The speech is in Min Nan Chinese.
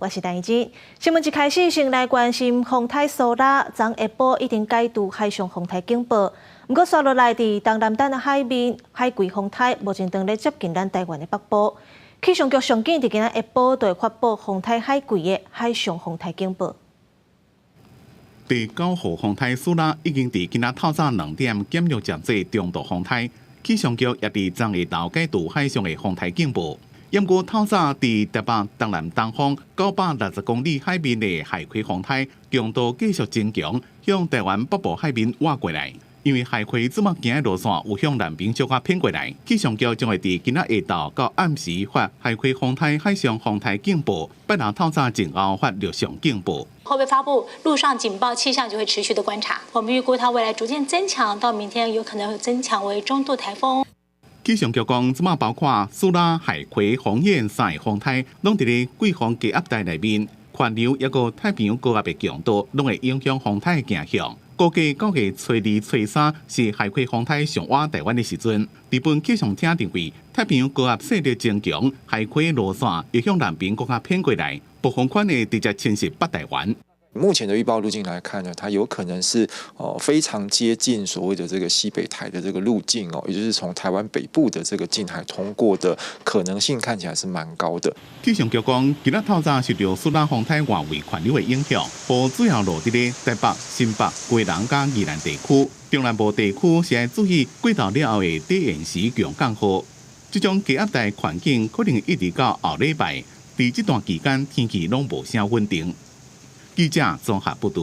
我是陳怡。新聞一開始先來關心風颱蘇拉，昨下晡已經解除海上風颱警報。毋過，紲落來佇東南亞的海面，海葵風颱目前正咧接近咱台灣的北部。氣象局上緊佇今仔下晡就會發布風颱海葵的海上風颱警報。第九號風颱蘇拉已經佇今仔透早2點減弱成做中度風颱，氣象局也佇昨下晝解除海上的風颱警報。毋過透早佇台北東南東方960公里海面的海葵風颱強度繼續增強，向台灣北部海面倚過來。因為海葵這馬行的路線有向南邊小可偏過來，氣象局將會佇今仔下晝到暗時發海葵風颱海上風颱警報，拜六透早前後發陸上警報。會不會發布陸上警報？氣象局會持續的觀察。我們預估它未來逐漸增強，到明天有可能會增強為中度颱風。氣象局講，這馬包括蘇拉、海葵、紅眼三个風颱，攏佇咧季風低壓帶內面，環流抑閣太平洋高壓的強度，攏會影響風颱的行向。估計9月初二、初三是海葵風颱上倚台灣的時陣。日本氣象廳認為，太平洋高壓勢力增強，海葵路線會向南邊閣較偏過來，暴風圈會直接侵襲北台灣。目前的預報路徑來看呢，它有可能是非常接近所謂的這個西北台的這個路徑哦，也就是從台灣北部的這個近海通過的可能性看起來是蠻高的。氣象局講，今仔透早受著蘇拉風颱外圍環流的影響，雨主要落佇咧台北、新北、基隆佮宜蘭地區，中南部地區是愛注意過晝了後的短延時強降雨。這種低壓帶環境可能一直到後禮拜，佇這段期間天氣攏無啥穩定。記者綜合報導。